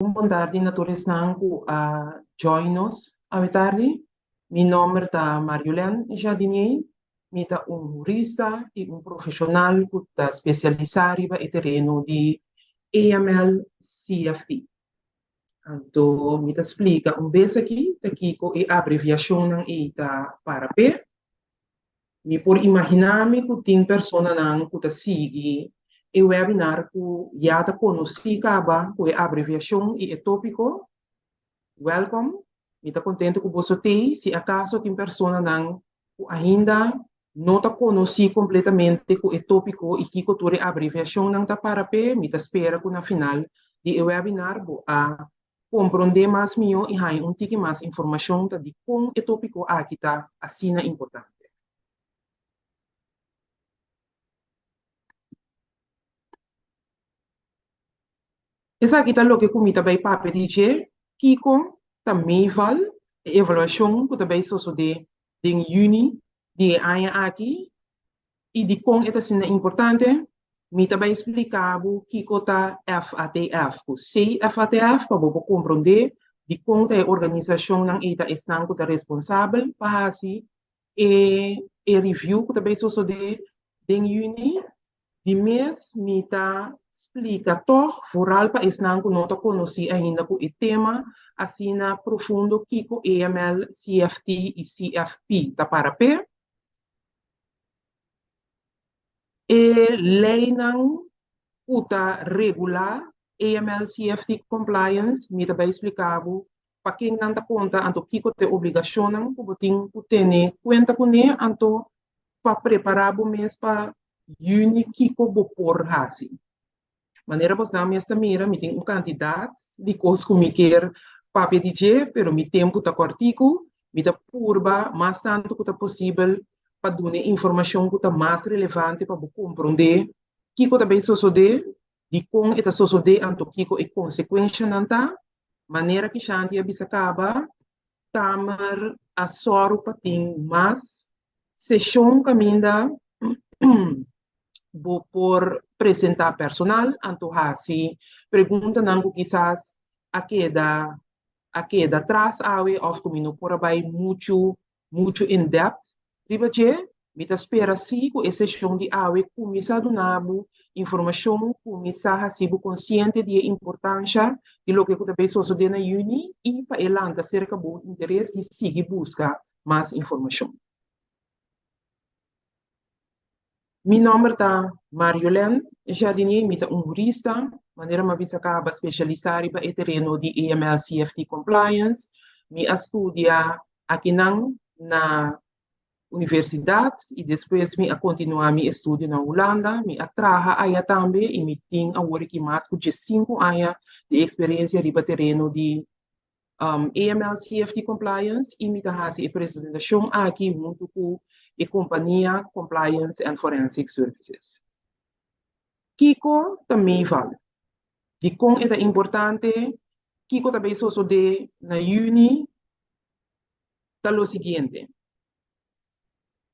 Un bon tardi na tur esnan ku a join nos awe tardi. Mi nòmber ta Marjolein Jardinier. Mi ta un hurista i un profeshonal ku ta spesialisá riba e tereno di AML CFT. Anto mi ta splika un bes aki ta kiko e abreviashonnan ei ta para p'e. Mi por imaginá mi ku tin personanan ku ta sigui e webinar ku ya ta konosí kaba ku e abreviashon i e tópiko. Wèlkòm! Mi ta kontentu ku boso t'ei. Si akaso tin personanan ku ainda no ta konosí kompletamente ku e tópiko i kiko tur e abreviashonnan ta para p'e, mi ta spera ku na final di e webinar bo a komprondé mas mihó i haña un tiki mas informashon ta dikon e tópiko aki ta asina importante. Esaki ta loke ku mi ta bai papia di dje, kiko ta Meval, e evaluashon ku ta bai sosodé den yüni di e aña aki i dikon e ta asina importante. Mi ta bai splika bo kiko ta FATF ku CFATF pa bo por komprondé dikon ta e organisashonnan ei ta esnan ku ta responsabel pa hasi e e review ku ta bai sosodé den yüni. Di mes mi ta splika tòg, foral pa esnan ku no ta konosí ainda ku e tema asina profundo kiko AML, CFT i CFP ta para p'e. E leinan ku ta regulá AML-CFT compliance, mi ta bai splika bo pa ken nan ta konta, anto kiko ta e obligashonnan ku bo tin ku tene kuenta kuné, anto pa prepará bo mes pa yüni kiko bo por hasi. Manera bosnan mes ta mira, mi tin un kantidat di kos ku mi kier papia di dje, pero mi tempu ta kòrtiku. Mi ta purba mas tantu ku ta posibel pa duna e informashon ku ta mas relevante pa bo komprondé kiko ta bay sosodé, dikon e ta sosodé anto kiko e konsekuenshanan ta. Manera Kishanti a bisa kaba, Kamer a sòru pa tin mas seshon kaminda bo por presentá personal anto hasi preguntanan ku kisas a keda a keda tras awe òf ku mi no por a bai muchu muchu in depth riba dje. Mi ta spera sí ku e seshon di awe kuminsá duna bo informashon, kuminsá hasi bo konsiente di e importansha di loke ku ta bay sosodé na yüni i pa e lanta serka bo interes di sigui buska mas informashon. Mi nòmber ta Marjolein Jardinier, mi ta un hurista, manera mi a bisa kaba spesialisá riba e tereno di AML-CFT compliance. Mi a studia akinan na universidat i despues mi a kontinuá mi estudio na Hulanda. Mi a traha aya tambe i mi tin awor aki mas ku diesinku aña di eksperensia riba tereno di AML-CFT compliance i mi ta hasi e presentashon aki huntu ku e kompania Compliance and Forensic Services. Kiko ta Meval? Dikon e ta importante? Kiko ta bay sosodé na yüni? Ta lo siguiente,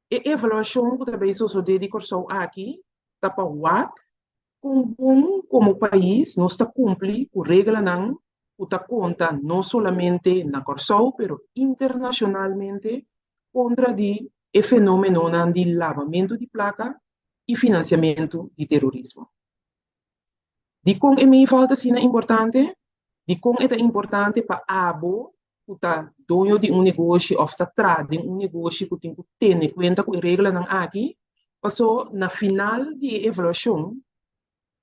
E evaluashon ku ta bay sosodé di Kòrsou aki ta pa wak kon bon komo pais nos ta kumpli ku reglanan ku ta konta no solamente na Kòrsou pero internashonalmente kontra di e fenomenonan di labamentu di plaka i finansiamentu di terorismo. Dikon e meeval ta asina importante? Dikon e ta importante pa abo ku ta doño di un negoshi òf ta traha den un negoshi ku tin ku tene kuenta ku e reglanan aki? Pasó na final di e evaluashon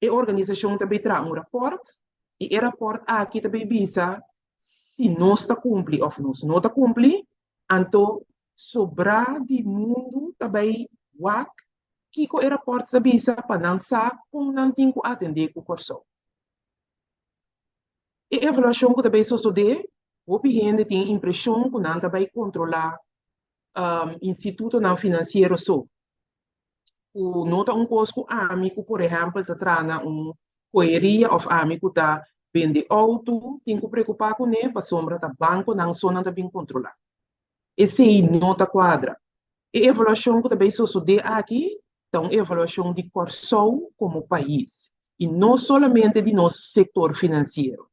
e organisashon ta bay traha un rapòrt i e rapòrt aki ta bay bisa si nos ta kumpli òf nos no ta kumpli, anto sobrá di mundu ta bay wak kiko e rapòrt ta bisa pa nan sa kon nan tin ku atendé ku Kòrsou. E evaluashon ku ta bay sosodé, hopi hende tin e impreshon ku nan ta bay kontrolá institutonan finansiero so, ku no ta un kos ku ami ku por ehèmpel ta traha na un joyeria òf ami ku ta bende outo tin ku preokupá kuné pasobra ta bankonan so nan ta bin kontrolá. Esei no ta kuadra. E evaluashon ku ta bay sosodé aki ta un evaluashon di Kòrsou komo pais i no solamente di nos sektor finansiero.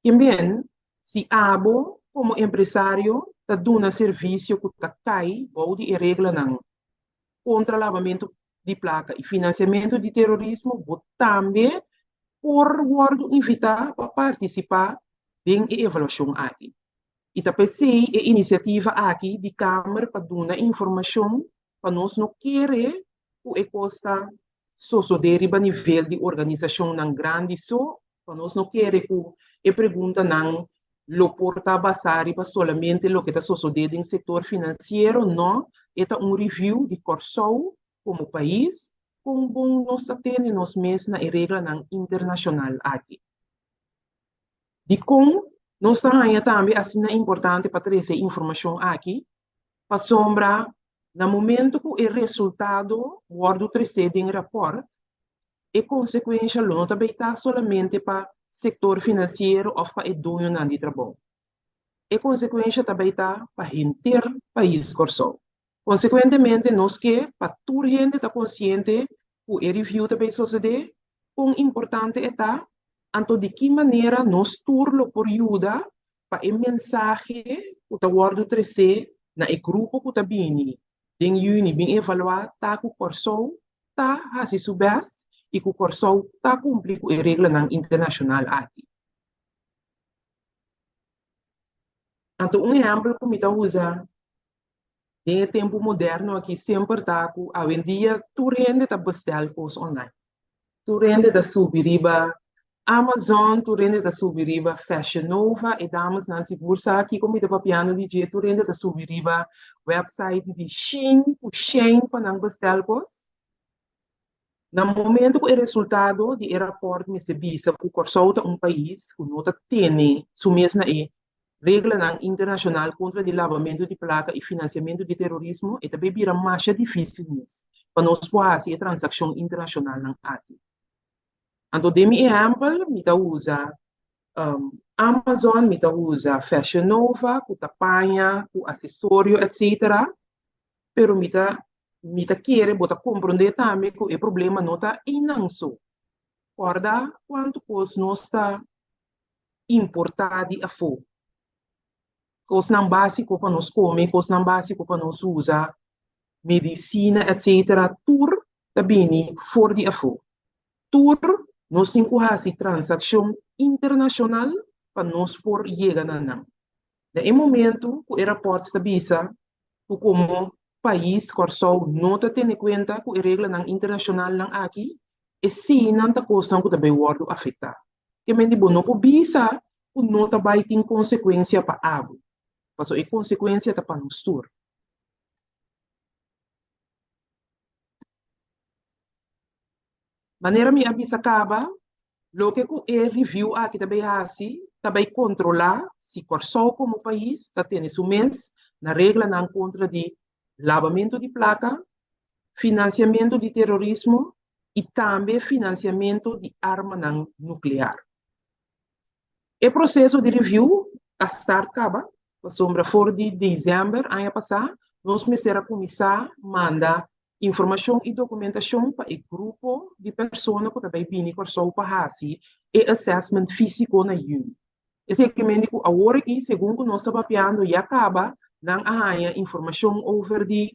Ke men, si abo komo empresario ta duna servisio ku ta kai bou di e reglanan kontra labamentu di plaka i finansiamentu di terorismo, bo tambe por wòrdu invitá pa partisipá den e evaluashon aki. I ta p'esei e inisiativa aki di Kamer pa duna informashon pa nos no kere ku e kos ta sosodé riba nivel di organisashonnan grandi so, pa nos no kere ku e preguntanan lo por ta basá riba solamente loke ta sosodé den sektor finansiero, no, e ta un review di Kòrsou komo pais, kon bon nos ta tene nos mes na e reglanan internashonal aki. Dikon nos ta haña tambe asina importante pa trese e informashon aki? Pasobra na momento ku e resultado wòrdu tresé den rapòrt, e konsekuensha lo no ta bay ta solamente pa sektor finansiero òf pa e doñonan di trabou. E konsekuensha ta bay ta pa henter pais Kòrsou. Konsekuentemente nos ke pa tur hende ta konsiente ku e review ta bay sosodé, kon importante e ta, anto di ki manera nos tur lo por yuda pa e mensahe ku ta wòrdu tresé na e grupo ku ta bini den yüni bin evaluá ta ku Kòrsou ta hasi su bèst i ku Kòrsou ta kumpli ku e reglanan internashonal aki. Anto un ehèmpel ku mi ta usa den e tempu moderno aki semper ta ku awendia tur hende ta bestèl kos online. Tur hende ta subi riba Amazon, tur hende ta subi riba Fashion Nova, e damesnan sigur sa kiko mi ta papiando di dje, tur hende ta subi riba website di Shein ku Shein pa nan bestel kos. Na momento ku e resultado di e rapòrt mester bisa ku Kòrsou ta un pais ku no ta tene su mes na e reglanan internashonal kontra di labamentu di plaka i finansiamentu di terorismo, e ta bay bira masha difísil mes pa nos por hasi e transakshon internashonalnan aki. Anto den mi ehèmpel mi ta usa Amazon, mi ta usa Fashion Nova ku ta paña, ku asesorio etcetera, pero mi ta mi ta kere bo ta komprondé tambe ku e problema no ta einan so. Kòrda kuantu kos nos ta importá di afó. Kosnan básiko pa nos kome, kosnan básiko pa nos usa, medisina etcetera tur ta bini for di afó. Tur nos tin ku hasi transakshon internashonal pa nos por yega na nan. Na e momentu ku e rapòrt ta bisa ku komo pais Kòrsou no ta tene kuenta ku e reglanan internashonalnan aki, eseinan ta kosnan ku ta bai wòrdu afektá. Ke men di bo no por bisa ku no ta bai tin konsekuensia pa abo, pasobra e konsekuensia ta pa nos tur. Manera mi a bisa kaba, loke ku e review aki ta bai hasi ta bai kontrolá si Kòrsou komo pais ta tene su mes na reglanan kontra di labamentu di plaka, finansiamentu di terorismo i tambe finansiamentu di armanan nuklear. E proseso di review a start kaba, pasobra for di desèmber aña pasá nos mester a kuminsá manda informashon i dokumentashon pa e grupo di persona ku ta bai bini Kòrsou pa hasi e assessment físiko na yüni. Esei ke mende ku awor aki, segun ku nos ta papiando ya kaba nan a haña informashon over di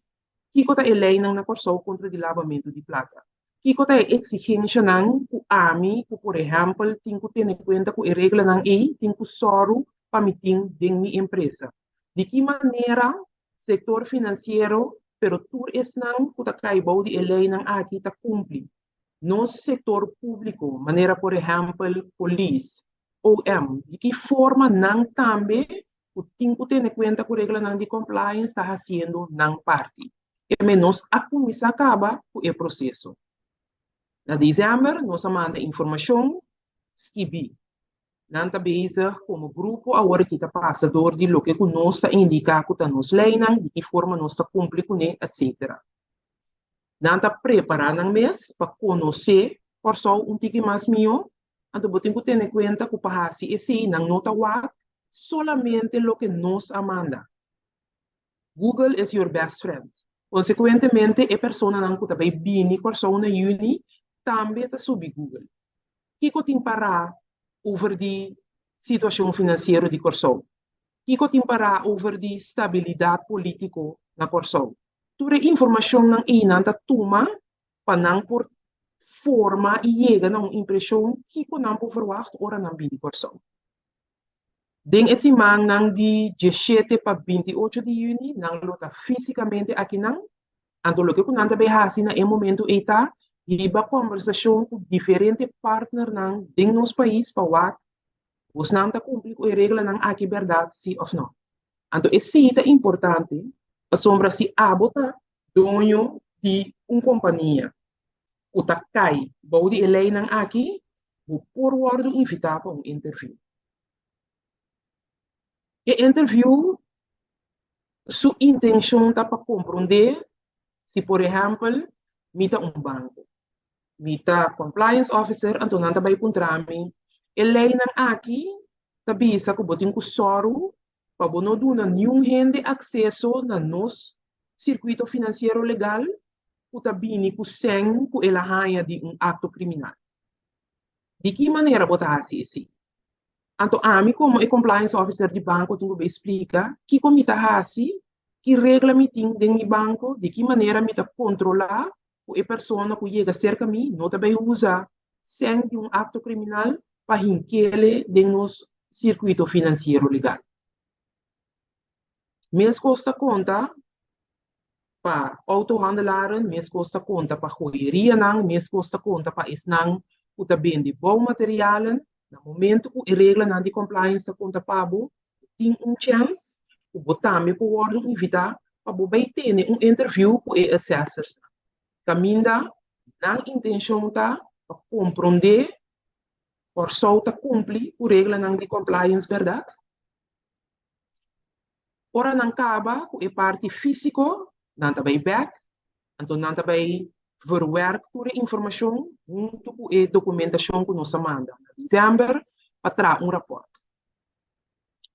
Kiko ta e leinan na Kòrsou kontra di labamentu di plaka? Kiko ta e eksigenshanan ku ami, ku por ehèmpel tin ku tene kuenta ku e reglanan ei tin ku sòru pa mi tin den mi empresa? Di ki manera sektor finansiero, pero tur esnan ku ta kai bou di e leinan aki ta kumpli? Nos sektor públiko, manera por ehèmpel polis, OM, di ki forma nan tambe ku tin ku tene kuenta ku reglanan di compliance ta hasiendo nan parti. Keme nos a kuminsá kaba ku e proseso. Na desèmber nos a manda informashon skibí. Nan ta bezig komo grupo awor ki ta pasa dor di loke ku nos ta indiká ku ta nos leinan, di ki forma nos ta kumpli kuné, etsetera. Nan ta prepará nan mes pa konosé Kòrsou un tiki mas mihó. Anto bo tin ku tene kuenta ku pa hasi esei nan no ta wak solamente loke nos a manda. Google is your best friend. Konsekuentemente e personanan ku ta bai bini Kòrsou na yüni tambe ta subi Google. Kiko tin pará over di. situashon finansiero di Kòrsou? Kiko tin pará over di stabilidat polítiko na Kòrsou? Tur e informashonnan ei nan ta tuma pa nan por forma i yega na un impreshon kiko nan por verwagt ora nan bini Kòrsou. Den e simannan di diesshete pa 28 di yüni nan lo ta físikamente akinan, anto loke ku nan ta bai hasi na e momentu ei ta hiba kòmbersashon ku diferente partnernan den nos pais pa wak bosnan ta kumpli ku e reglanan aki bèrdat si òf nò. Anto esei ta importante pasobra si abo ta doño di un kompania ku ta kai bou di e leinan aki, bo por wòrdu invitá pa un interviu. E interviu su intenshon ta pa komprondé si por ehèmpel mi ta un banko, mi ta compliance officer anto nan ta bai puntra mi e leinan aki ta bisa ku bo tin ku sòru pa bo no duna niun hende akseso na nos sirkuito finansiero legal ku ta bini ku sèn ku el a haña di un akto kriminal. Di ki manera bo ta hasi esei? Anto ami komo e compliance officer di banko tin ku bai splika kiko mi ta hasi, ki regla mi tin den mi banko, di ki manera mi ta kontrolá ku e persona ku yega serka mi no ta bai usa sèn di un akto kriminal pa hink'ele den nos sirkuito finansiero legal. Meskos ta konta pa outohandelaren, meskos ta konta pa joyerianan, meskos ta konta pa esnan ku ta bende boumaterialen. Na momento ku e reglanan di compliance ta konta pa bo, tin un chèns ku bo tambe por wòrdu invitá pa bo bai tene un interview ku e assessorsnan. Kaminda nan intenshon ta pa komprondé Kòrsou ta kumpli ku reglanan di compliance bèrdat. Ora nan kaba ku e parti físiko, nan ta bai bèk, anto nan ta bai verwerk tur e informashon huntu ku e dokumentashon ku nos a manda na desèmber pa traha un rapòrt.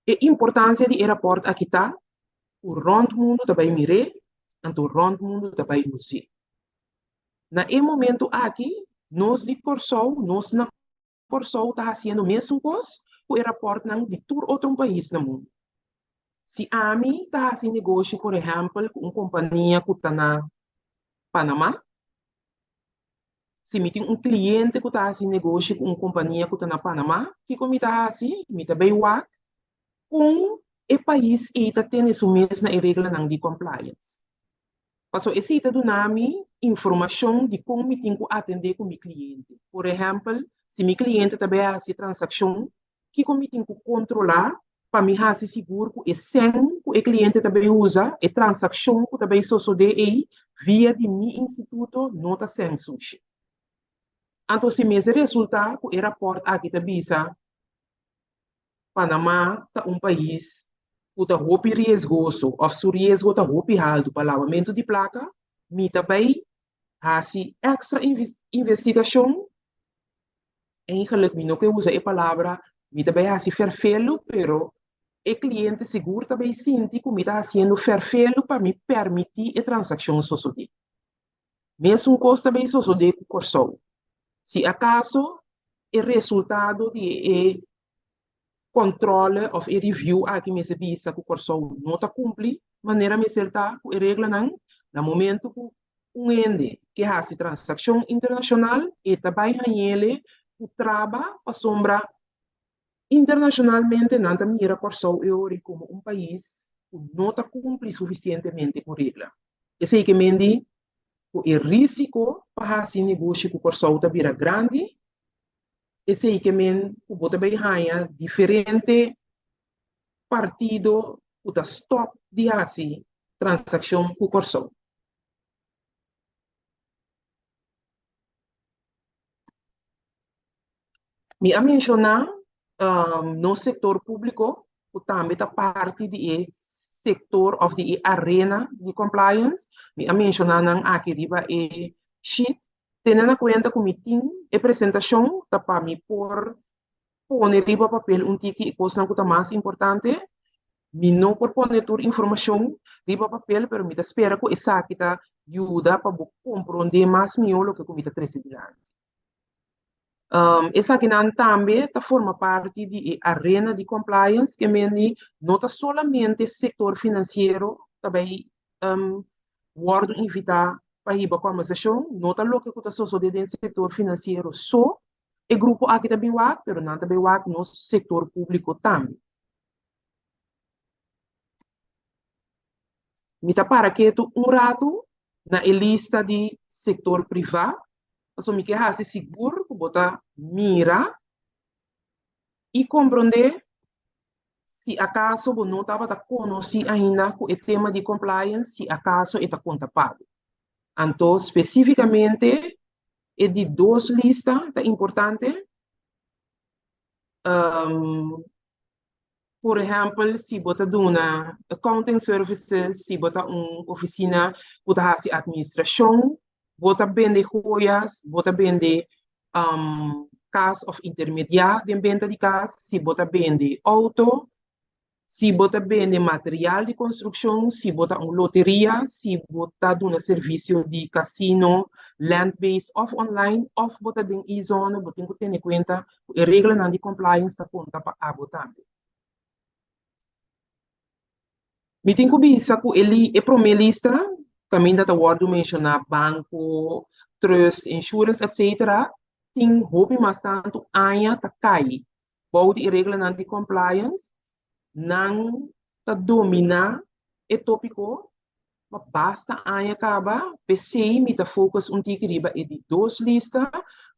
E importansia di e rapòrt aki ta ku rònt mundu ta bai mir'é, anto rònt mundu ta bai us'é. Na e momentu aki, nos di Kòrsou, nos na Kòrsou ta hasiendo mesun kos ku e rapòrtnan di tur otro un pais na mundu. Si ami ta hasi negoshi por ehèmpel ku un kompania ku ta na Panamá, si mi tin un kliente ku ta hasi negoshi ku un kompania ku ta na Panamá, kiko mi ta hasi? Mi ta bai wak kon e pais ei ta tene su mes na e reglanan di compliance. Paso esei ta duna mi informashon di kon mi tin ku atendé ku mi kliente. Por ehèmpel, si mi kliente ta bai hasi transakshon, kiko mi tin ku kontrolá pa mi hasi sigur ku e sèn ku e kliente ta bai usa, e transakshon ku ta bai sosodé ei via di mi instituto no ta sèn sushi. Anto si mester resultá ku e rapòrt aki ta bisa Panamá ta un pais ku ta hopi riesgoso òf su riesgo ta hopi haltu pa labamentu di plaka, mi ta bai hasi èkstra investigashon. Eigenlijk mi no ke usa e palabra mi ta bai hasi ferfelu, pero e kliente sigur ta bai sinti ku mi ta hasiendo ferfelu pa mi permití e transakshon sosodé. Mesun kos ta bai sosodé ku Kòrsou. Si akaso e resultado di e kòntròle òf e review aki mester bisa ku Kòrsou no ta kumpli manera mester ta ku e reglanan, na momentu ku un hende ke hasi transakshon internashonal e ta bai hañ'ele ku traba pasobra internashonalmente nan ta mira Kòrsou e ora komo un pais ku no ta kumpli sufisientemente ku regla. Esei ke men di ku e risiko pa hasi negoshi ku Kòrsou ta bira grandi, esei ke men ku bo ta bai haña diferente partido ku ta stòp di hasi transakshon ku Kòrsou. Mi a menshoná nos sektor públiko ku tambe ta parti di e sektor òf di e arena di compliance. Mi a menshoná nan aki riba e sheet. Tene na kuenta ku mi tin e presentashon ta pa mi por pone riba papel un tiki e kosnan ku ta mas importante. Mi no por pone tur informashon riba papel, pero mi ta spera ku esaki ta yuda pa bo komprondé mas mihó loke ku mi ta trese dilanti. Esakinan tambe ta forma parti di e arena di compliance, ke men no ta solamente sektor finansiero ta bai wòrdu invitá pa hiba kombersashon, no ta loke ku ta sosodé den sektor finansiero so e grupo aki ta bin wak, pero nan ta bin wak nos sektor públiko tambe. Mi ta para ketu un ratu na e lista di sektor privá, pasobra mi ke hasi sigur ku bo ta mira i komprondé si akaso bo no tabata konosí ainda ku e tema di compliance, si akaso e ta konta pa bo. Anto spesífikamente e di dos lista ta importante. Por ehèmpel, si bo ta duna accounting services, si bo ta un ofisina ku ta hasi atministrashon, bo ta bende joyas, bo ta bende kas òf intermediá den benta di kas, si bo ta bende outo, si bo ta bende material di konstrukshon, si bo ta un loteria, si bo ta duna servisio di kasino, land-based òf online, òf bo ta den e-zone, bo tin ku tene kuenta ku e reglanan di compliance ta konta pa abo tambe. Mi tin ku bisa ku e li e promé lista kaminda ta wòrdu menshoná banko, trust, insurance etc. Tin hopi mas tantu aña ta kai bou di e reglanan di compliance, nan ta dominá e tópiko pa basta aña kaba, p'esei mi ta focus un tiki riba e di dos lista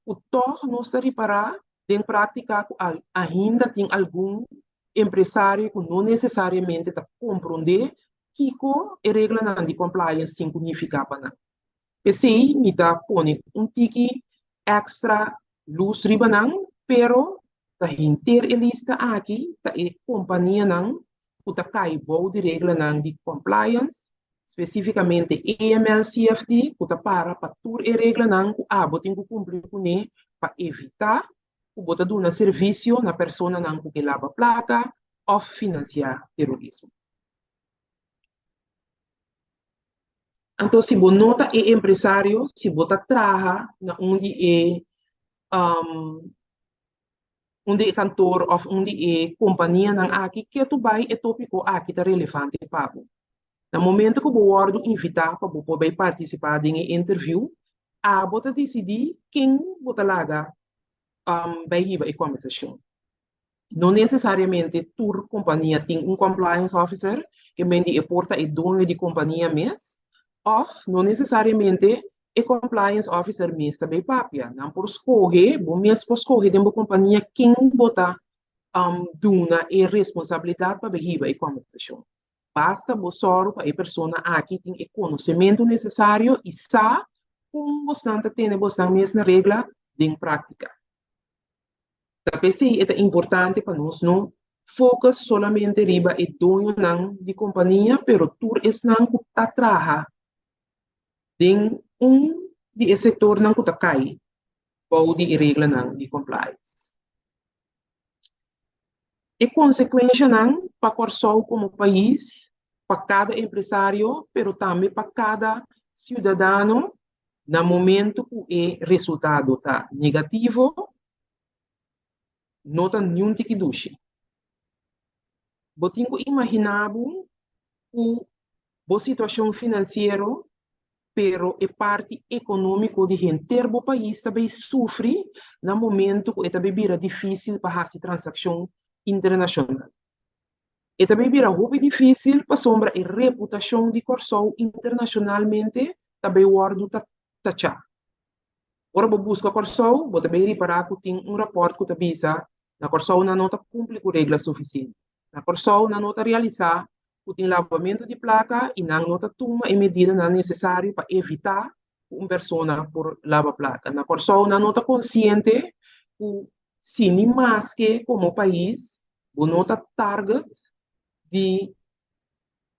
ku tòg nos ta ripará den práktika ku ainda tin algun empresario ku no nesesariamente ta komprondé kiko e reglanan di compliance tin ku nifiká pa nan. P'esei mi ta pone un tiki èkstra lus riba nan, pero ta henter e lista aki ta e kompanianan ku ta kai bou di reglanan di compliance, spesífikamente AML-CFT, ku ta para pa tur e reglanan ku abo tin ku kumpli kuné pa evitá ku bo ta duna servisio na personanan ku ke laba plaka òf finansiá terorismo. Anto si bo no ta e empresario, si bo ta traha na un di e un di e kantor òf un di e kompanianan aki, ketu bai e tópiko aki ta relevante pa bo. Na momento ku bo wòrdu invitá pa bo por bai partisipá den e interview, abo ta disidí ken bo ta laga bai hiba e kòmbersashon. No nesesariamente tur kompania tin un compliance officer, ke men di e por ta e doño di kompania mes, òf no nesesariamente e compliance officer mes ta bay papia. Nan por scoge, bo mes por scoge den bo compania ken bo ta duna e responsabilidad pa bay hiba e conversacion. Basta bo sòru pa e persona aki tin e konosementu nesesario i sa kon bosnan ta tene bosnan mes na regla den práktika. Ta p'esei e ta importante pa nos no focus solamente riba e doñonan di kompania, pero tur esnan ku ta traha den un di e sektornan ku ta kai bou di e reglanan di compliance. E konsekuenshanan pa Kòrsou komo pais, pa kada empresario, pero tambe pa kada siudadano na momento ku e resultado ta negativo, no ta niun tiki dushi. Bo tin ku imaginá bo ku bo situashon finansiero pero e parti ekonómiko di henter bo pais ta bay sufri na momento ku e ta bay bira difísil pa hasi transakshon internashonal. E ta bay bira hopi difísil pasobra e reputashon di Kòrsou internashonalmente ta bay wòrdu tachá. Ora bo buska Kòrsou, bo ta bay ripará ku tin un rapòrt ku ta bisa na Kòrsou nan no ta kumpli ku regla sufisiente. Na Kòrsou nan no ta realisá ku tin labamentu di plaka i nan no ta tuma e medidanan nesesario pa evitá ku un persona por laba plaka. Na Kòrsou nan no ta konsiente ku si ni maske komo pais bo no ta target di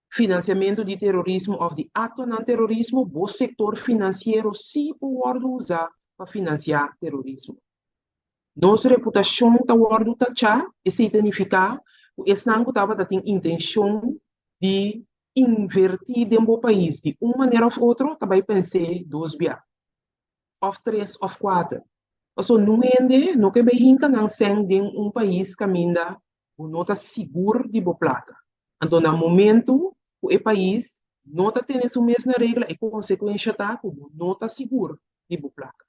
finansiamentu di terorismo òf di aktonan terorismo, bo sektor finansiero sí por wòrdu usá pa finansiá terorismo. Nos reputashon ta wòrdu tachá, esei ta nifiká ku esnan ku tabata tin intenshon di invertí den bo pais di un manera òf otro ta bai pens'é dos bia, òf tres òf kuater. Pasobra niun hende no ke bai hinka nan sèn den un pais kaminda bo no ta sigur di bo plaka. Anto na momentu ku e pais no ta tene su mes na regla e konsekuensha ta ku bo no ta sigur di bo plaka.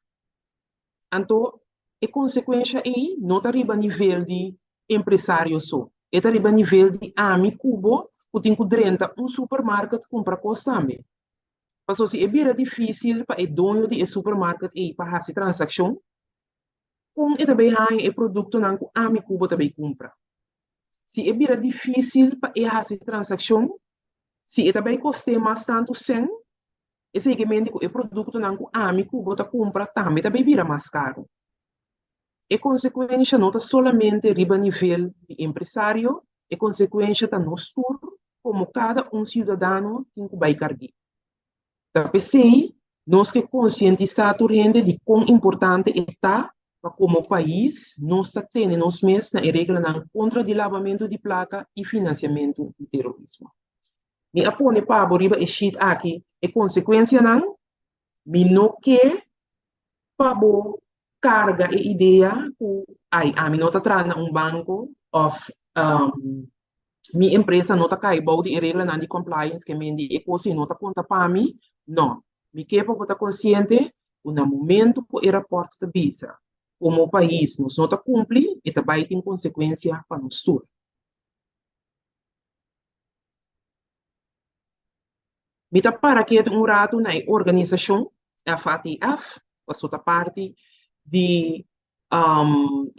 Anto e konsekuensha ei no ta riba nivel di empresario so, e ta riba nivel di ami ku bo ku tin ku drenta un supermarket kumpra kos tambe. Pasobra si e bira difísil pa e doño di e supermarket ei pa hasi transakshon, kon e ta bai haña e produktonan ku ami ku bo ta bai kumpra? Si e bira difísil pa e hasi transakshon, si e ta bai kost'é mas tantu sèn, esei ke mende ku e produktonan ku ami ku bo ta kumpra tambe ta bai bira mas karu. E konsekuensha no ta solamente riba nivel di empresario, e konsekuensha ta nos tur komo kada un siudadano tin ku bai karg'é. Ta p'esei nos ke konsientisá tur hende di kon importante e ta pa komo pais nos ta tene nos mes na e reglanan kontra di labamentu di plaka i finansiamentu di terorismo. Mi a pone pa bo riba e sheet aki e konsekuensianan. Mi no ke pa bo karga e idea ku ai ami no ta traha na un banko òf mi empresa no ta kai bou di e reglanan di compliance ke men di e kos ei no ta konta pa mi. No, mi ke pa bo ta konsiente ku na momento ku e rapòrt ta bisa komo pais nos no ta kumpli e ta bai tin konsekuensia pa nos tur. Mi ta para ketu un ratu na e organisashon FATF, paso ta parti di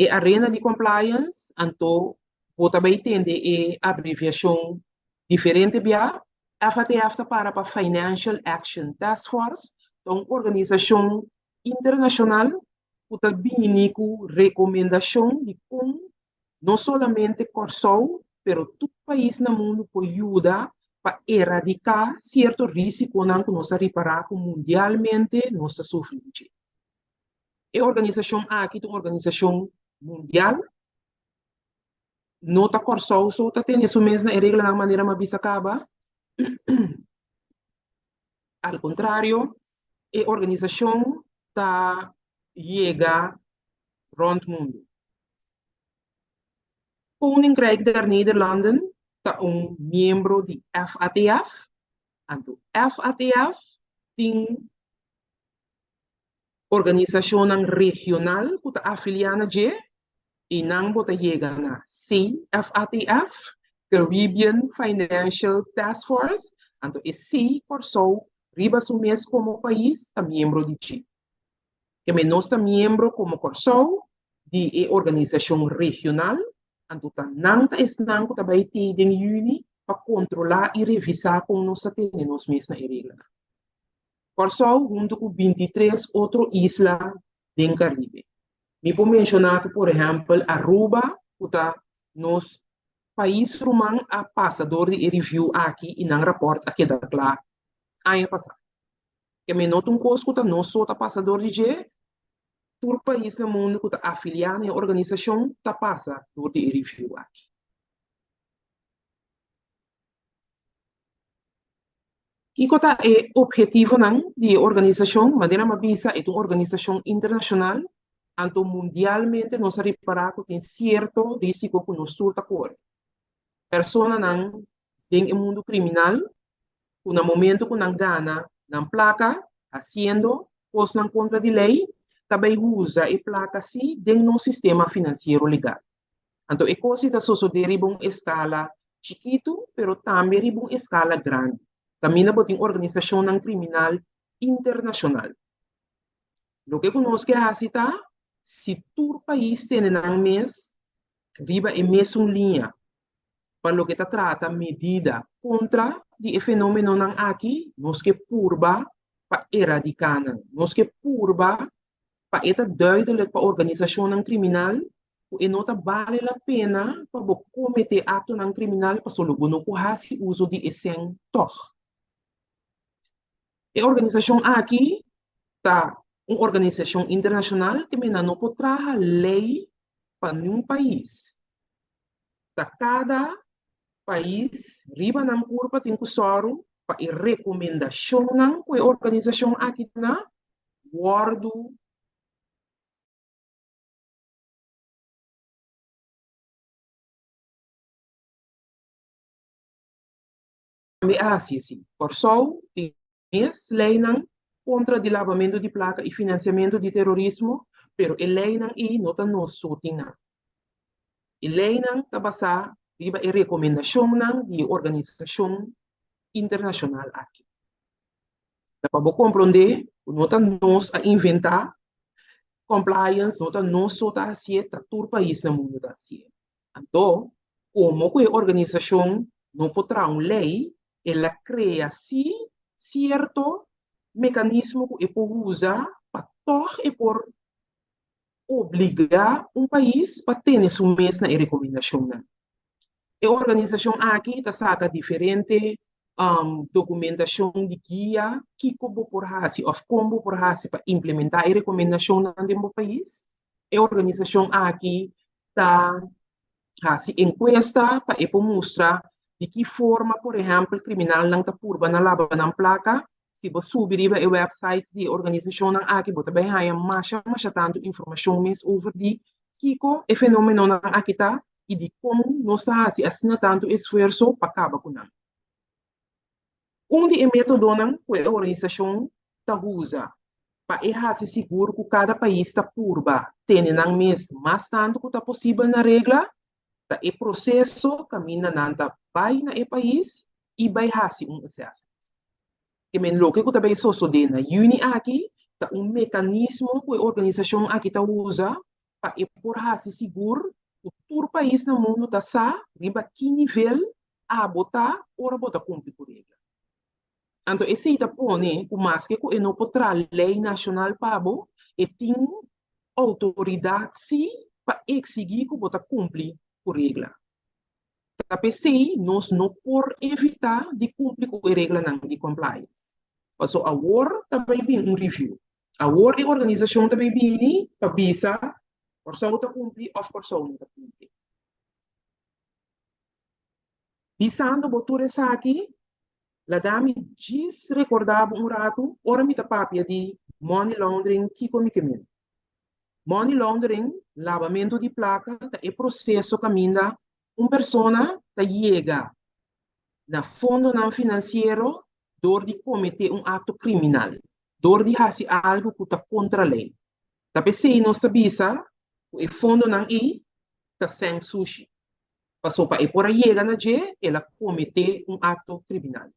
e arena di compliance, anto bo ta bai tende e abreviashon diferente bia. FATF ta para pa Financial Action Task Force, ta un organisashon internashonal ku ta bini ku rekomendashon di kon no solamente Kòrsou, pero tur pais na mundu por yuda pa eradiká sierto risikonan ku nos a ripará ku mundialmente nos ta sufri di dje. E organisashon aki ta un organisashon mundial, no ta Kòrsou so ta tene su mes na e reglanan manera mi a bisa kaba. Al kontrario, e organisashon ta yega rònt mundu. Koninkrijk der Nederlanden ta un miembro di FATF, anto FATF tin organisashonnan regional ku ta afiliá na dje i nan bo ta yega na CFATF, Caribbean Financial Task Force, anto e si Kòrsou riba su mes komo pais ta miembro di dje. Keme nos ta miembro komo Kòrsou di e organisashon regional, anto ta nan ta esnan ku ta bai tei den yüni pa kontrolá i revisá kon nos ta tene nos mes na e reglanan. Kòrsou huntu ku bintitres otro isla den Karibe. Mi por menshoná ku por ehèmpel Aruba ku ta nos pais ruman a pasa dor di e review aki i nan rapòrt a keda kla aña pasá. Ke mi no ta un kos ku ta nos so ta pasa dor di dje, tur pais na mundu ku ta afiliá na e organisashon ta pasa dor di e review aki. Kiko ta e ophetivonan di e organisashon? Manera mi a bisa, e ta un organisashon internashonal, anto mundialmente nos a ripará ku tin sierto risiko ku nos tur ta kore. Personanan den e mundu kriminal ku na momento ku nan gana nan plaka hasiendo kosnan kontra di lei, ta bai usa e plaka si den nos sistema finansiero legal. Anto e kos ei ta sosodé riba un eskala chikitu, pero tambe riba un eskala grandi, kaminda bo tin organisashonnan kriminal internashonal. Loke ku nos ke hasi ta, si tur pais tene nan mes riba e mesun liña pa loke ta trata medida kontra di e fenómenonan aki, nos ke purba pa eradiká nan. Nos ke purba pa e ta duidelijk pa organisashonnan kriminal ku e no ta bale la pena pa bo kometé aktonan kriminal pasobra bo no por hasi uso di e sèn tòg. E organisashon aki ta un organisashon internashonal ke mena no por traha lei pa niun pais. Ta kada pais riba nan kurpa tin ku sòru pa e rekomendashonnan ku e organisashon aki duna wòrdu. Tambe a hasi esei. Kòrsou tin mes leinan kontra di labamentu di plaka i finansiamentu di terorismo, pero e leinan ei no ta nos so tin nan. E leinan ta basá riba e rekomendashonnan di e organisashon internashonal aki. Ta pa bo komprondé ku no ta nos a inventá compliance, no ta nos so ta hasié, ta tur pais na mundu ta hasié. Anto, komo ku e organisashon no por traha un lei, el a krea sí sierto mekanismo ku e por usa pa tòg e por obligá un pais pa tene su mes na e rekomendashonnan. E organisashon aki ta saka diferente dokumentashon di guia kiko bo por hasi òf kon bo por hasi pa implementá e rekomendashonnan den bo pais. E organisashon aki ta hasi enkuesta pa e por mustra di ki forma, por ehèmpel, kriminalnan ta purba na laba nan plaka. Si bo subi riba e wèpsait di e organisashonnan aki, bo ta bai haña masha masha tantu informashon mes over di kiko e fenómenonan aki ta i dikon nos ta hasi asina tantu esfuerso pa kaba ku nan. Un di e métodonan ku e organisashon ta usa pa e hasi sigur ku kada pais ta purba tene nan mes mas tantu ku ta posibel na regla, ta e proseso kaminda nan ta bai na e pais i bai hasi un assessment. Ke men loke ku ta bai sosodé na yüni aki ta un mekanismo ku e organisashon aki ta usa pa e por hasi sigur ku tur pais na mundu ta sa riba ki nivel abo ta ora bo ta kumpli ku regla. Anto esei ta pone ku maske ku e no por traha lei nashonal pa bo, e tin outoridat sí pa eksigí ku bo ta kumpli ku regla. Ta p'esei nos no por evitá di kumpli ku e reglanan di compliance. Paso awor ta bai bin un review. Awor e organisashon ta bai bini pa bisa Kòrsou ta kumpli òf Kòrsou no ta kumpli. Bisando bo tur esaki, laga mi djis rekordá bo un ratu ora mi ta papia di money laundering kiko mi ke men. Money laundering, labamentu di plaka, ta e proseso kaminda un persona ta yega na fondonan finansiero dor di kometé un akto kriminal, dor di hasi algu ku ta kontra lei. Ta p'esei nos ta bisa ku e fondonan ei ta sèn sushi. Paso pa e por a yega na dje, el a kometé un akto kriminal.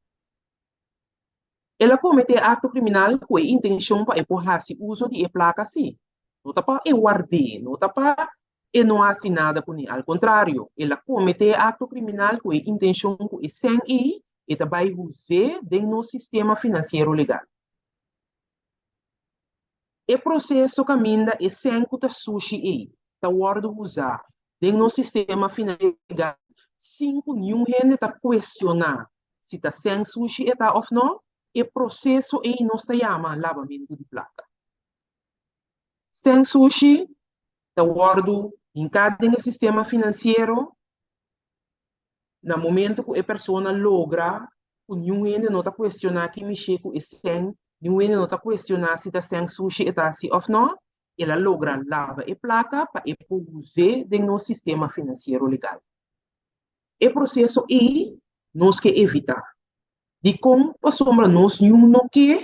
El a kometé e akto kriminal ku e intenshon pa e por hasi uso di e plaka sí. No ta pa e ward'é, no ta pa e no hasi nada kuné. Al kontrario, el a kometé e akto kriminal ku e intenshon ku e sèn ei e ta bai us'é den nos sistema finansiero legal. E proseso kaminda e sèn ku ta sushi ei ta wòrdu usá den nos sistema finansiero legal sin ku niun hende ta kuestioná si ta sèn sushi e ta òf nò, e proseso ei nos ta yama labamentu di plaka. Sèn sushi ta wòrdu hinká den e sistema finansiero Na momento ku e persona logra ku niun hende no ta kuestioná ki mishé ku e sèn, niun hende no ta kuestioná si ta sèn sushi e ta hasi òf nò, el a logra laba e plaka pa e por us'é den nos sistema finansiero legal. E proseso ei nos ke evitá. Dikon? Pasobra nos niun no ke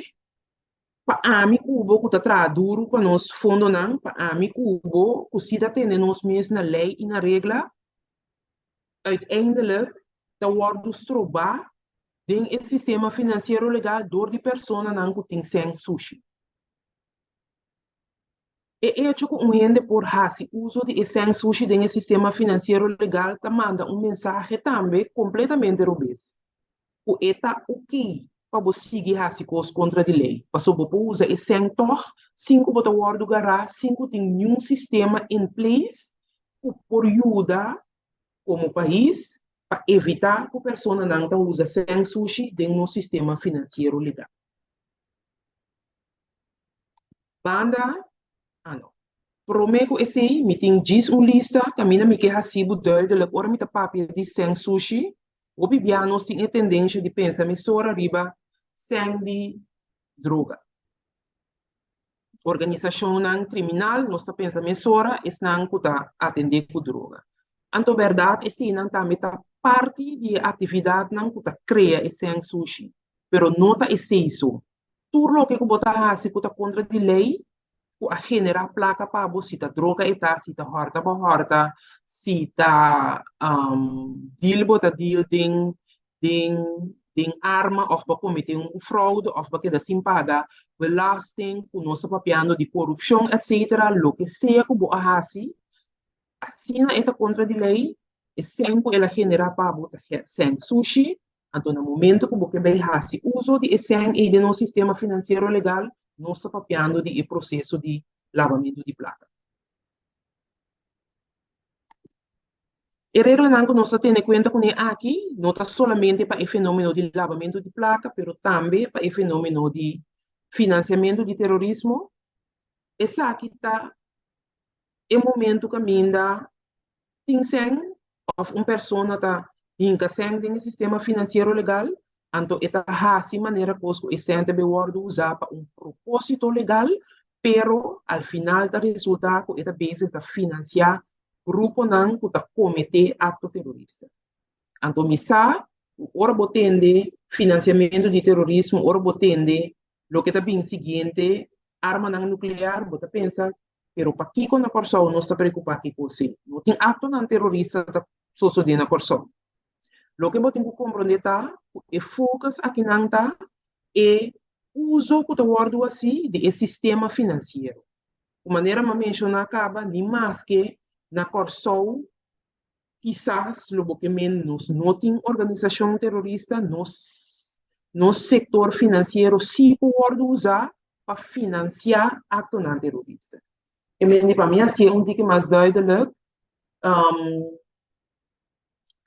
pa ami ku bo ku ta traha duru pa nos fondonan, pa ami ku bo ku si ta tene nos mes na lei i na regla, uiteindelijk ta wòrdu strobá den e sistema finansiero legal dor di personanan ku tin sèn sushi. E echo ku un hende por hasi uso di e sèn sushi den e sistema finansiero legal ta manda un mensahe tambe kompletamente robes, ku e ta okey pa bo sigui hasi kos kontra di lei, pasobra bo por usa e sèn tòg sin ku bo ta wòrdu gará, sin ku tin niun sistema in place ku por yuda komo pais pa evitá ku personanan ta usa sèn sushi den nos sistema finansiero legal. Banda, ah no. Promé ku esei mi tin djis un lista kaminda mi ke hasi bo duidelijk ora mi ta papia di sèn sushi. Hopi bia nos tin e tendensha di pensa mesora riba sèn di droga. Organisashonnan kriminal nos ta pensa mesora esnan ku ta atendé ku droga. Anto bèrdat eseinan tambe ta. parti di e aktividatnan ku ta krea e sèn sushi, pero no ta esei so. Tur loke ku bo ta hasi ku ta kontra di lei, ku a generá plaka pa bo, si ta droga e ta, si ta hòrta bo hòrta, si ta deal bo ta deal den den den arma òf bo a kometé un froude òf bo a keda sin paga belasting, ku nos ta papiando di korupshon etsetera, loke sea ku bo a hasi, Asina e ta kontra di lei, e sèn ku el a generá pa bo ta sèn sushi, anto na momento ku bo ke bai hasi uso di e sèn ei den nos sistema finansiero legal, nos ta papiando di e proseso di labamentu di plaka. E reglanan ku nos ta tene kuenta kuné aki no ta solamente pa e fenómeno di labamentu di plaka, pero tambe pa e fenómeno di finansiamentu di terorismo. Esaki ta e momento kaminda tin sèn òf un persona ta hinka sèn den e sistema finansiero legal, anto e ta hasi manera kos ku e sèn ta bin wòrdu usá pa un propósito legal, pero al final ta resultá ku e ta bezig ta finansiá gruponan ku ta kometé akto terorista. Anto mi sa ku ora bo tende finansiamentu di terorismo, ora bo tende loke ta bin siguiente, armanan nuklear, bo ta pensa, pero pakiko na Kòrsou nos ta preokupá kiko si no tin aktonan terorista ta sosodé na Kòrsou? Loke bo tin ku komprondé ta ku e focus akinan ta e uso ku ta wòrdu hasí di e sistema finansiero. Ku manera mi a menshoná kaba, ni maske na Kòrsou Kisas lo bo ke men nos no tin organisashon terorista, nos nos sektor finansiero sí por wòrdu usá pa finansiá aktonan terorista. E men di pa mi hasié un tiki mas duidelik,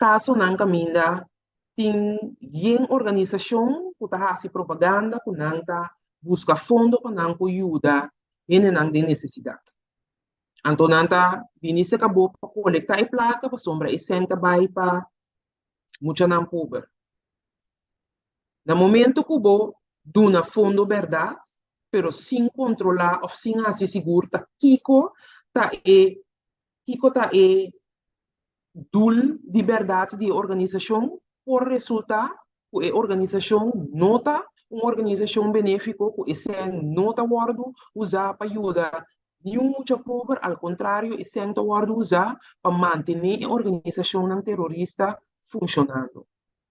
kasonan kaminda tin yen organisashon ku ta hasi propaganda ku nan ta buska fondo pa nan por yuda hendenan den nesesidat. Anto nan ta bini serka bo pa kolektá e plaka pasobra e sèn ta bai pa muchanan pober. Na momento ku bo duna fondo bèrdat, pero sin kontrolá òf sin hasi sigur ta kiko ta e kiko ta e doel di bèrdat di e organisashon, por resultá ku e organisashon no ta un organisashon benéfiko, ku e sèn no ta wòrdu usá pa yuda niun mucha pober, al kontrario e sèn ta wòrdu usá pa mantené e organisashonnan terorista funshonando.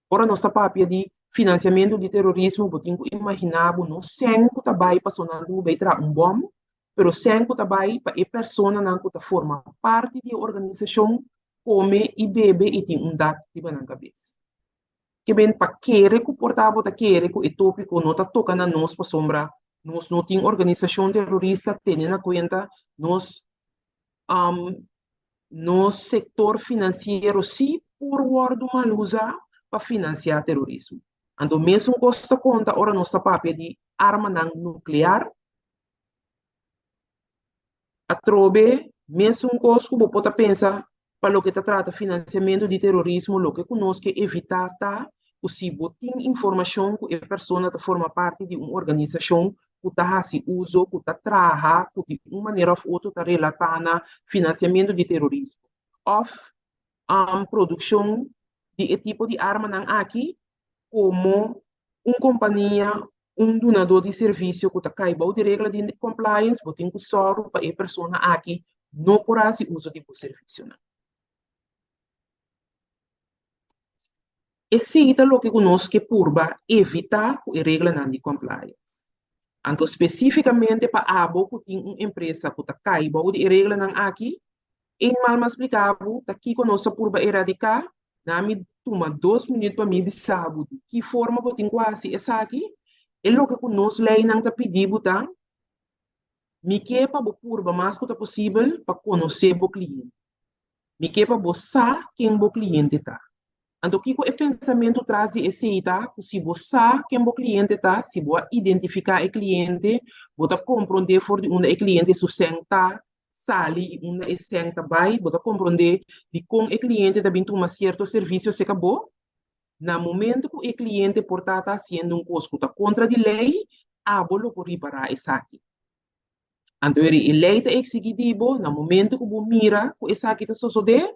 Ora nos ta papia di finansiamentu di terorismo bo tin ku imaginá bo no sèn ku ta bai pasobra nan tin ku bai traha un bòm, pero sèn ku ta bai pa e personanan ku ta forma parti di e organisashon kome i bebe i tin un dak riba nan kabes. Ke ben pa kere ku por ta bo ta kere ku e tópiko no ta toka na nos pasobra nos no tin organisashon terorista, tene na kuenta nos nos sektor finansiero sí por wòrdu mal usá pa finansiá terorismo. Anto mesun kos ta konta ora nos ta papia di armanan nuklear. Atrobe, mesun kos ku bo por ta pensa pa loke ta trata finansiamentu di terorismo, loke ku nos ke evitá ta ku si bo tin informashon ku e persona ta forma parti di un organisashon ku ta hasi uso, ku ta traha, ku di un manera òf otro ta relatá na finansiamentu di terorismo òf produkshon di e tipo di armanan aki, komo un kompania, un dunadó di servisio ku ta kai bou di regla di compliance, bo tin ku sòru pa e persona aki no por hasi uso di bo servisionan. Esei ta loke ku nos ke purba evitá ku e reglanan di compliance. Anto spesífikamente pa abo ku tin un empresa ku ta kai bou di e reglanan aki, Eenmaal mi a splika bo ta kiko nos ta purba eradiká, na mi tuma dos minüt pa mi bisa bo di ki forma bo tin ku hasi esaki. E loke ku nos leinan ta pidi bo ta, Mi ke pa bo purba mas ku ta posibel pa konosé bo kliente. Mi ke pa bo sa ken bo kliente ta. Anto kiko e pensamentu tras di esei ta? Ku si bo sa ken bo kliente ta, si bo a identifiká e kliente, bo ta komprondé for di unda e kliente su sèn ta sali i unda e sèn ta bai, bo ta komprondé dikon e kliente ta bin tuma sierto servisio serka bo. Na momento ku e kliente por ta ta hasiendo un kos ku ta kontra di lei, abo lo por ripará esaki. Anto eri e lei ta eksigí di bo, na momento ku bo mira ku esaki ta sosodé,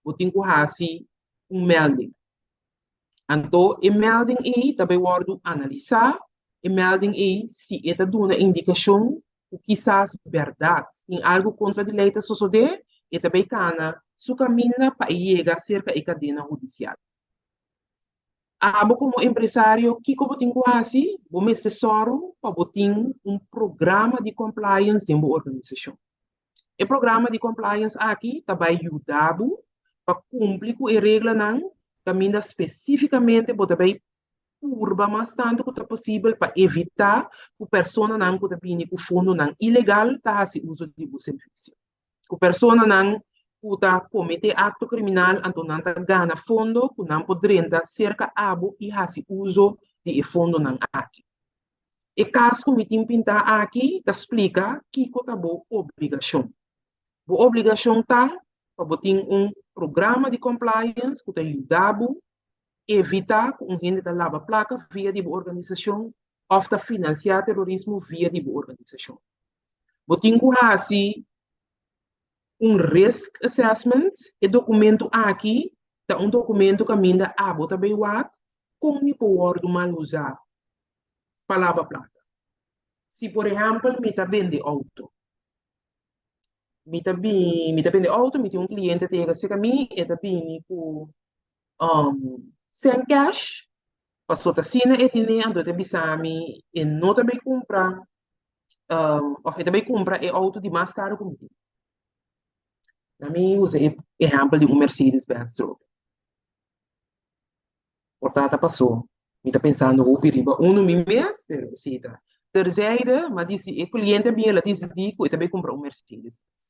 bo tin ku hasi un melding. Anto e melding ei ta bai wòrdu analisá, e melding ei si e ta duna indikashon ku kisas bèrdat tin algu kontra di lei ta sosodé, e ta bai kana su kaminda pa e yega serka e kadena hudisial. Abo komo empresario kiko bo tin ku hasi? Bo mester sòru pa bo tin un programa di compliance den bo organisashon. E programa di compliance aki ta bai yuda bo pa kumpli ku e reglanan kaminda spesífikamente bo ta bai purba mas tantu ku ta posibel pa evitá ku personanan ku ta bini ku fondonan ilegal ta hasi uso di bo servisio. Ku personanan ku ta kometé akto kriminal anto nan ta gana fondo ku nan por drenta serka abo i hasi uso di e fondonan aki. E kas ku mi tin pintá aki ta splika kiko ta bo obligashon. Bo obligashon ta pa bo tin un programa di compliance ku ta yuda bo evitá ku un hende ta laba plaka via di bo organisashon òf ta finansiá terorismo via di bo organisashon. Bo tin ku hasi un risk assessment. E dokumento aki ta un dokumento kaminda abo ta bai wak kon mi por wòrdu mal usá pa laba plaka. Si por ehèmpel mi ta bende outo, mi ta bini, mi ta bende outo, mi tin un kliente ta yega serka mi, e ta bini ku sèn kèsh, pasobra ta asina e tene, anto e ta bisa mi e no ta bai kumpra òf e ta bai kumpra e outo di mas karu ku mi tin. Na mi usa e ehèmpel di un Mercedes Benz trobe. Por ta ta pasó mi ta pensando hopi riba unu mi mes, pero esei ta terzijde, ma di si e kliente a bini el a disidí ku e ta bai kumpra un Mercedes Benz.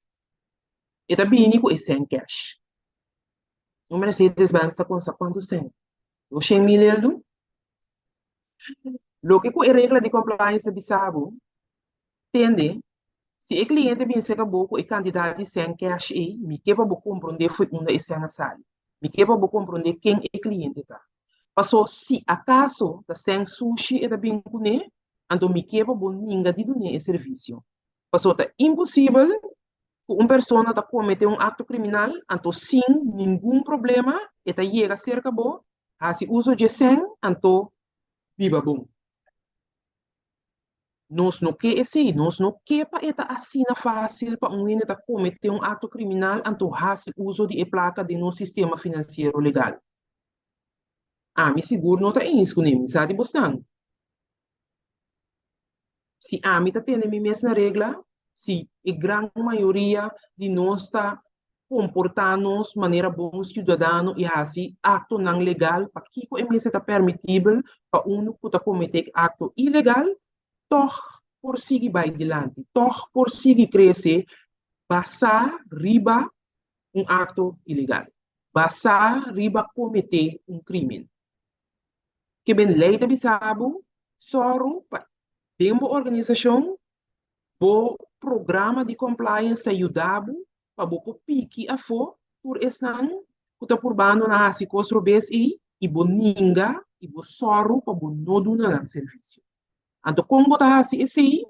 E ta bini ku e sèn kèsh. Un Mercedes Benz ta kosta kuantu sèn? 200.000 eldu? Loke ku e regla di compliance ta bisa bo, tende, si e kliente bin serka bo ku e kantidat di sèn kèsh ei, mi ke pa bo komprondé fo'i unda e sèn a sali. Mi ke pa bo komprondé ken e kliente ta. Paso si akaso ta sèn sushi e ta bin kuné, anto mi ke pa bo ninga di dun'é e servisio. Paso ta imposibel ku un persona ta kometé un akto kriminal, anto sin ningun problema e ta yega serka bo, hasi uso dje sèn, anto biba bon. Nos no ke esei, nos no ke pa e ta asina fásil pa un hende ta kometé un akto kriminal anto hasi uso di e plaka den nos sistema finansiero legal. Ami sigur no ta eens kuné, mi sa di bosnan. Si ami ta tene mi mes na regla, si e gran mayoria di nos ta komportá nos manera bon siudadano i hasi aktonan legal, pakiko e mester ta permitibel pa unu ku ta kometé akto ilegal tòg por sigui bai dilanti, tòg por sigui krese basá riba un akto ilegal, basá riba kometé un krímen? Ke ben lei ta bisa bo, sòru pa den bo organisashon Bo programa di compliance ta yuda bo pa bo por piki afó tur esnan ku ta purbando na hasi kos robes ei i bo ninga i bo sòru pa bo no duna nan servisio. Anto kon bo ta hasi esei?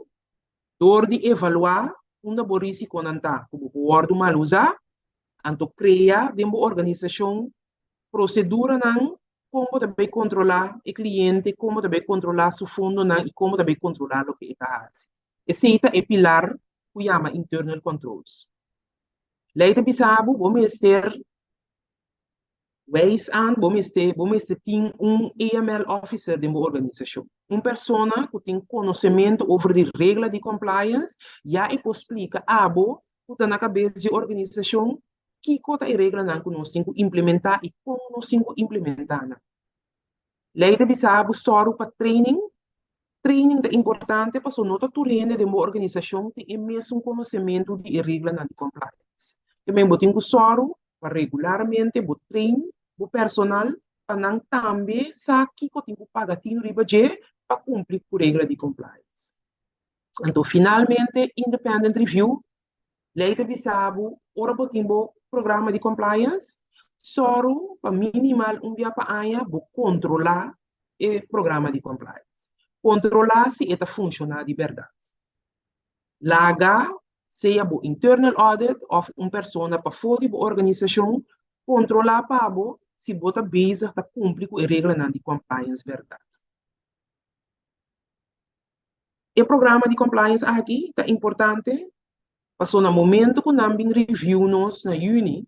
Dor di evaluá unda bo risikonan ta ku bo por wòrdu mal usá, anto krea den bo organisashon proseduranan kon bo ta bai kontrolá e kliente, kon bo ta bai kontrolá su fondonan i kon bo ta bai kontrolá loke e ta hasi. Esei ta e pilar ku yama internal controls. Lei ta bisa bo, bo mester wijs aan, bo mester bo mester tin un AML officer den bo organisashon. Un persona ku tin konosementu over di regla di compliance, ya e por splika abo ku ta na kabes dje organisashon Kiko ta e reglanan ku nos tin ku implementá i kon nos tin ku implementá nan? Lei ta bisa bo sòru pa training. Training ta importante pasobra no ta tur hende den bo organisashon tin e mesun konosementu di e reglanan di compliance. Tambe bo tin ku sòru pa regularmente bo train bo personal pa nan tambe sa kiko tin ku paga tinu riba dje pa kumpli ku regla di compliance. Anto finalmente independent review. Lei ta bisa bo ora bo tin bo programa di compliance, sòru pa minimal un bia pa aña bo kontrolá e programa di compliance. Kontrolá si e ta funshoná di bèrdat. Laga sea bo internal audit òf un persona pafó di bo organisashon kontrolá pa bo si bo ta bezig ta kumpli ku e reglanan di compliance bèrdat. E programa di compliance aki ta importante pasobra na momento ku nan bin review nos na yüni,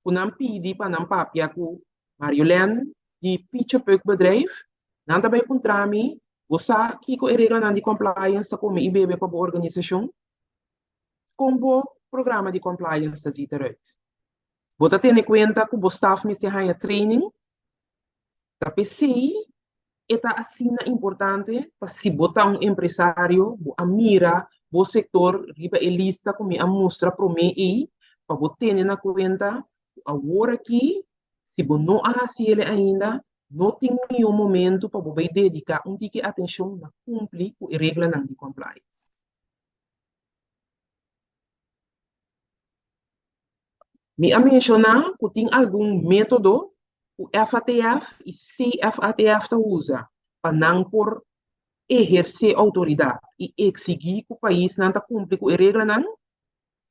ku nan pidi pa nan papia ku Marjolein di Pietje Puk Bedrijf, nan ta bai puntra mi, Bo sa kiko e reglanan di compliance ta kome i bebe pa bo organisashon? Kon bo programa di compliance ta ziet eruit? Bo ta tene kuenta ku bo staf mester haña training? Ta p'esei e ta asina importante pa si bo ta un empresario bo a mira bo sektor riba e lista ku mi a mustra promé ei pa bo tene na kuenta ku awor aki si bo no a hasi el ainda no tin mihó momento pa bo bai dediká un tiki atenshon na kumpli ku e reglanan di compliance. Mi a menshoná ku tin algun método ku FATF i CFATF ta usa pa nan por ehersé outoridat i eksigí ku paisnan ta kumpli ku e reglanan.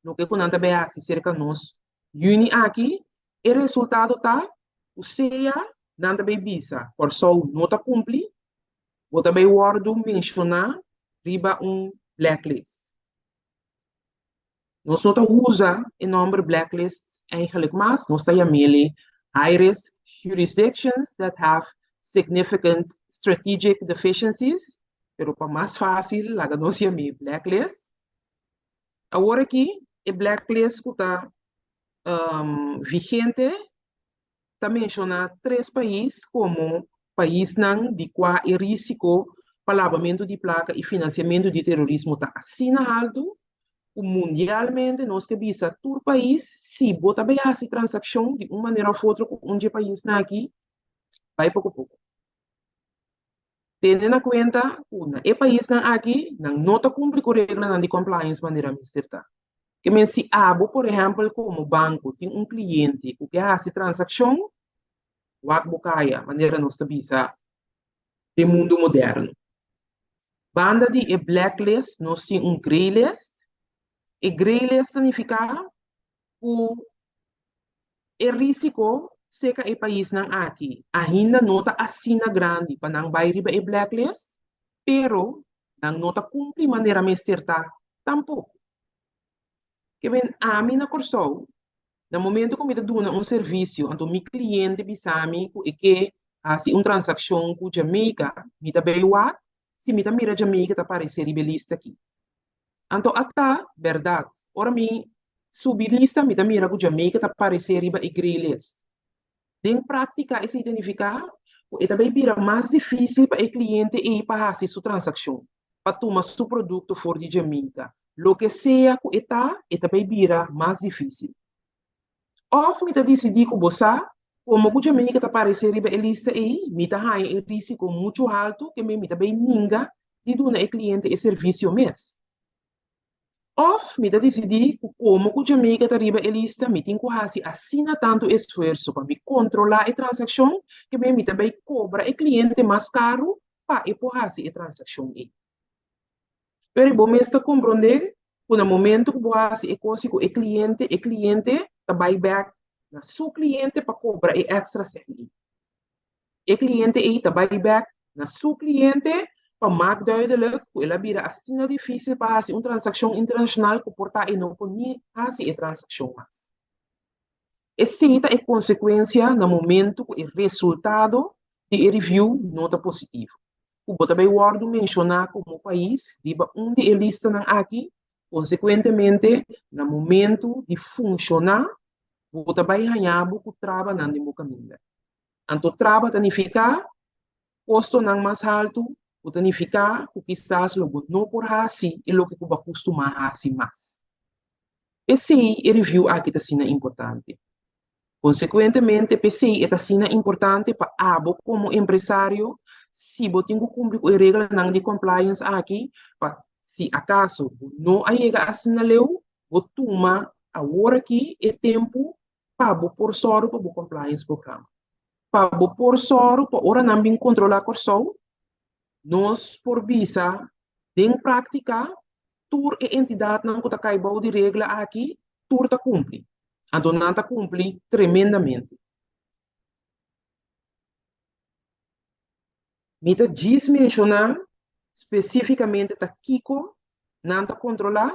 Loke ku nan ta bai hasi serka nos yüni aki, e resultado ta ku sea nan ta bai bisa Kòrsou no ta kumpli, bo ta bai wòrdu menshoná riba un blacklist. Nos no ta usa e nòmber blacklist eigenlijk mas, nos ta yam'el high risk jurisdictions that have significant strategic deficiencies, pero pa mas fásil laga nos yam'é blacklist. Awor aki e blacklist ku ta vigente ta menshoná tres pais komo paisnan di kua e risiko pa labamentu di plaka i finansiamentu di terorismo ta asina haltu ku mundialmente nos ke bisa tur pais si bo ta bai hasi transakshon di un manera òf otro ku un dje paisnan aki bai poko poko. Tene na kuenta ku na e paisnan aki nan no ta kumpli ku reglanan di compliance manera mester ta. Ke men si abo por ehèmpel komo banko tin un kliente ku ke hasi transakshon, wak bo kaya, manera nos ta bisa den mundu moderno. Banda di e blacklist nos tin un greylist. E greylist ta nifiká ku e risiko seka e paisnan aki ainda no ta asina grandi pa nan bai riba e blacklist, pero nan no ta kumpli manera mester ta tampoko. Ke men ami na Kòrsou, na momento ku mi ta duna un servisio anto mi kliente bisa mi ku e ke hasi un transakshon ku Jamaica, mi ta bai wak si mi ta mira Jamaica ta paresé riba e lista aki. Anto a ta bèrdat, ora mi subi lista mi ta mira ku Jamaica ta paresé riba e grey list. Den práktika esei ta nifiká ku e ta bai bira mas difísil pa e kliente ei pa hasi su transakshon, pa tuma su produkto for di Jamaica. Loke sea ku e ta, e ta bai bira mas difísil. Òf mi ta disidí ku bo sa, komo ku Jamaica ta paresé riba e lista ei, mi ta haña e rísiko muchu haltu ke mi ta bai ninga di duna e kliente e servisio mes. Òf mi ta disidí ku komo ku Jamaica ta riba e lista, mi tin ku hasi asina tantu esfuerso pa mi kontrolá e transakshon ke mi ta bai kobra e kliente mas karu pa e por hasi e transakshon ei. Pero bo mes ta komprondé ku na momento ku bo hasi e kos ku e kliente, e kliente ta bai bèk na su kliente pa kobra e èkstra sèn ei. E kliente ei ta bai bèk na su kliente pa mak duidelijk ku el a bira asina difísil pa hasi un transakshon internashonal ku por ta e no por ni hasi e transakshon mas. Esei ta e konsekuensia na momento ku e resultado di e review no ta positivo, ku bo ta bai wòrdu menshoná komo pais riba un di e listanan aki, konsekuentemente na momento di funshoná bo ta bai haña bo ku trabanan den bo kaminda. Anto traba ta nifiká kostonan mas haltu, ku ta nifiká ku kisas lo bo no por hasi e loke ku bo a kustumá hasi mas. P'esei e review aki ta asina importante. Konsekuentemente, p'esei e ta asina importante pa abo komo empresario, si bo tin ku kumpli ku e reglanan di compliance aki, pa si akaso bo no a yega asina leu, bo tuma awor aki e tempu pa bo por sòru pa bo compliance programa. Pa bo por sòru pa ora nan bin kontrolá Kòrsou, nos por bisa den práktika tur e entidatnan ku ta kai bou di regla aki, tur ta kumpli. Anto nan ta kumpli tremendamente. Mi ta djis menshoná spesífikamente ta kiko nan ta kontrolá,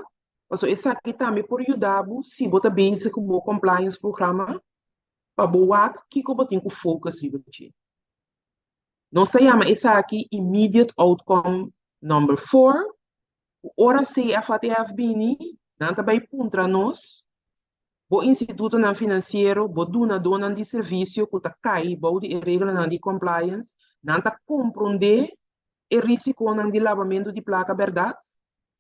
pasobra esaki tambe por yuda bo si bo ta bezig ku bo compliance programa pa bo wak kiko bo tin ku focus riba dje. Nos ta yama esaki immediate outcome number four, ku ora CFATF bini, nan ta bai puntra nos, bo institutonan finansiero, bo dunadónan di servisio ku ta kai bou di e reglanan di compliance, nan ta komprondé e risikonan di labamentu di plaka bèrdat?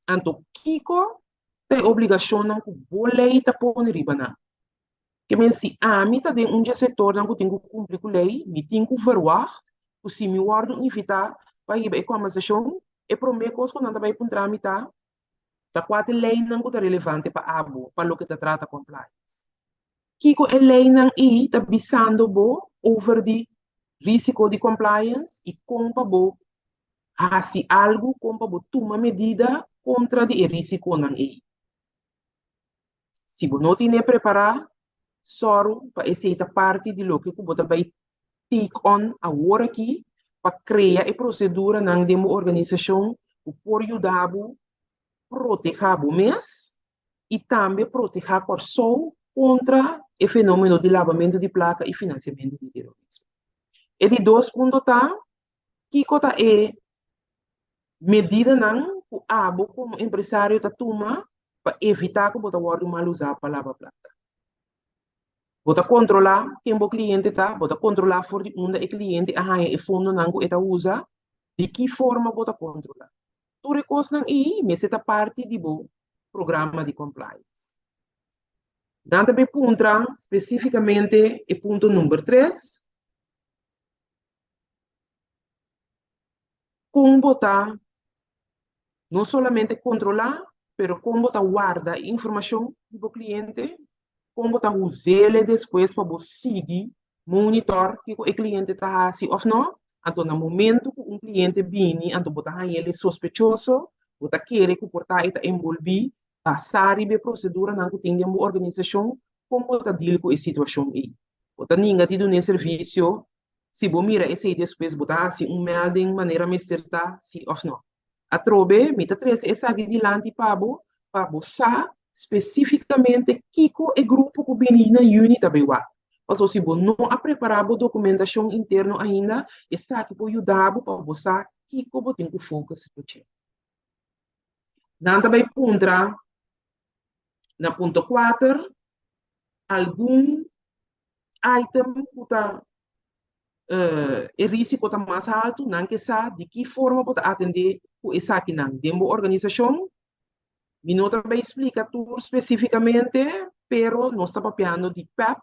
Anto kiko ta e obligashonnan ku bo lei ta pone riba nan? Ke men si ami ta den un dje sektornan ku tin ku kumpli ku lei, mi tin ku verwagt ku si mi wòrdu invitá pa hiba e kòmbersashon, e promé kos ku nan ta bai puntra mi ta, Ta kua ta e leinan ku ta relevante pa abo pa loke ta trata compliance? Kiko e leinan ei ta bisando bo over di risiko di compliance i kon pa bo hasi algu, kon pa bo tuma medida kontra di e risikonan ei? Si bo no tine prepará, sòru pa esei ta parti di loke ku bo ta bai take on awor aki pa krea e proseduranan den bo organisashon ku por yuda bo protehá bo mes i tambe protehá Kòrsou kontra e fenómeno di labamentu di plaka i finansiamentu di terorismo. E di dos punto ta, kiko ta e medidanan ku abo komo empresario ta tuma pa evitá ku bo ta wòrdu mal usá pa laba plaka? Bo ta kontrolá ken bo kliente ta, bo ta kontrolá for di unda e kliente a haña e fondonan ku e ta usa, di ki forma bo ta kontrolá. Tur e kosnan ei mester ta parti di bo programa di compliance. Nan ta bay puntra spesífikamente e punto number tres, kon bo ta no solamente kontrolá, pero kon bo ta warda e informashon di bo kliente, kon bo ta us'é despues pa bo sigui monitor kiko e kliente ta hasi òf no. Anto na momentu ku un kliente bini anto bo ta hañ'el sospechoso, bo ta kere ku por ta e ta enbolbí basá riba e proseduranan ku tin den bo organisashon, kon bo ta deal ku e situashon ei. Bo ta ninga di dun'é servisio Si bo mira esei despues bo ta hasi un melding manera mester ta, si òf nò. Atrobe mi ta trese esaki dilanti pa bo pa bo sa spesífikamente kiko e grupo ku bini na yüni ta bai wak. Pasobra si bo no a prepará bo dokumentashon interno ainda, esaki por yuda bo pa bo sa kiko bo tin ku focus riba dje. Nan ta bai puntra na punto kuater algun item ku ta e risiko ta mas haltu, nan ke sa di ki forma bo ta atendé ku esakinan den bo organisashon. Mi no ta bai splika tur spesífikamente, pero nos ta papiando di pep,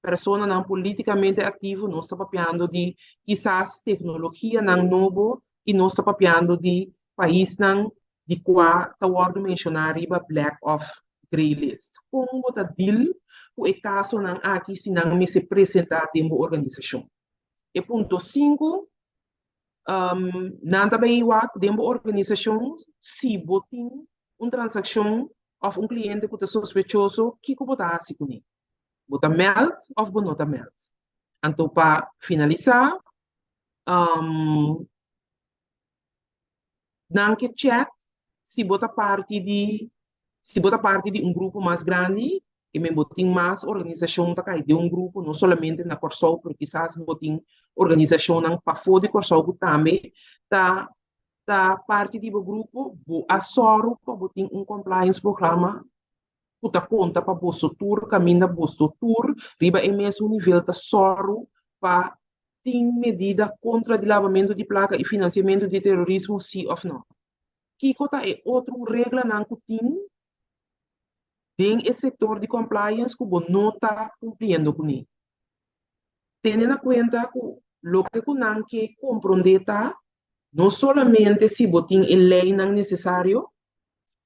personanan polítikamente aktivo, nos ta papiando di kisas teknologianan nobo i nos ta papiando di paisnan di kua ta wòrdu menshoná riba black òf grey list. Kon bo ta deal ku e kasonan aki si nan mester presentá den bo organisashon? E punto sinku, nan ta bai wak den bo organisashon si bo tin un transakshon òf un kliente ku ta sospechoso, kiko bo ta hasi kuné? Bo ta mèld òf bo no ta mèld? Anto pa finalisá, Nan ke check si bo ta parti di si bo ta parti di un grupo mas grandi, ke men bo tin mas organisashon ta kai den un grupo, no solamente na Kòrsou, pero kisas bo tin organisashonnan pafó di Kòrsou ku tambe ta ta parti di bo grupo, bo a sòru pa bo tin un compliance programa ku ta konta pa boso tur, kaminda boso tur riba e mesun nivel ta sòru pa tin medida kontra di labamentu di plaka i finansiamentu di terorismo, sí òf nò? Kiko ta e otro reglanan ku tin den e sektor di compliance ku bo no ta kumpliendo kuné? Tene na kuenta ku loke ku nan ke komprondé ta no solamente si bo tin e leinan nesesario,